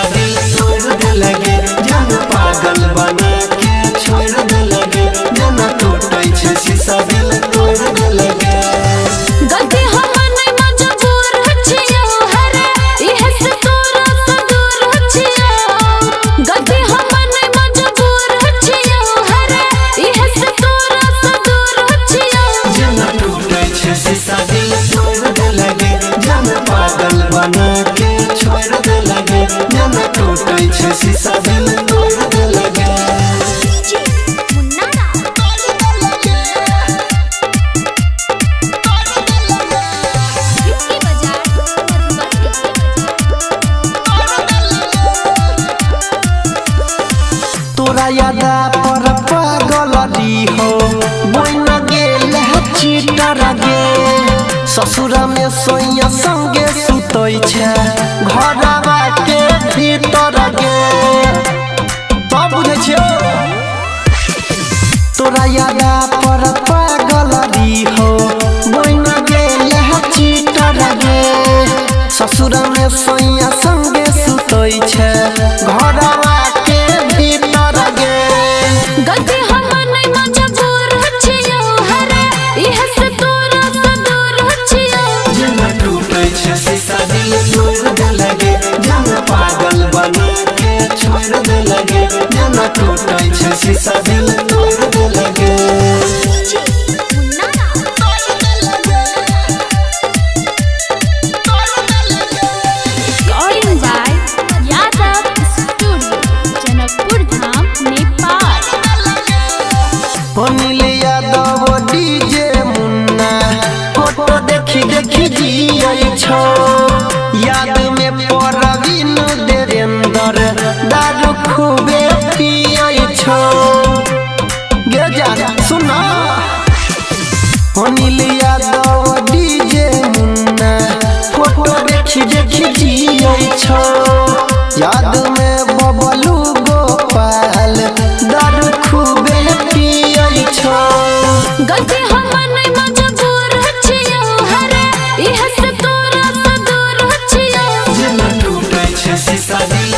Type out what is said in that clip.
शीशा दिल तोड़ देलगे, जान पागल बना के छोड़ देलगे, जेना टूटै छै शीशा दिल तोड़ देलगे। गलती हम नै मजबूर छियौ हरे, इहे से तोरा से दूर छियौ। गलती हम नै मजबूर छियौ हरे, इहे से तोरा से दूर छियौ। जेना टूटै छै शीशा दिल तोड़ देलगे, जान पागल बना के छोड़ देलगे, जेना टूटै छै शीशा दिल तोड़ देलगे। तोरा यादा पर पागल हो बन गेल चीटर गे, ससुरा में सोइया संगे सुतै छै घरवा के भीतर गे। तब बुझै छियौ तोरा यादा पर पागल हो बन गेल चीटर गे, ससुरा में सोइया संगे सुतै छै घरवा के भीतर गे। गलती हम नै मजबूर छियौ हरे, इहे से तोरा से दूर छियौ। जेना टूटै छै शीशा दिल तोड़ देलगे, जान पागल बना के छोड़ देलगे, जेना टूटै छै शीशा दिल तोड़ देलगे। Recording by Yadav Studio, Janakpur Dham, Nepal. Anil Yadav DJ Munna photo देखी देखी जियै छौ, याद में परवीन देवेंद्र दारू खूबे पियै छौ। गे जान सुना, अनिल यादव डीजे मुन्ना फोटो देखी देखी जियै छौ, याद में बबलू गोपाल दारू खूबे पियै छौ। गलती हम नै मजबूर छियौ हरे, इहे से तोरा से दूर छियौ। जेना टूटै छै शीशा दिल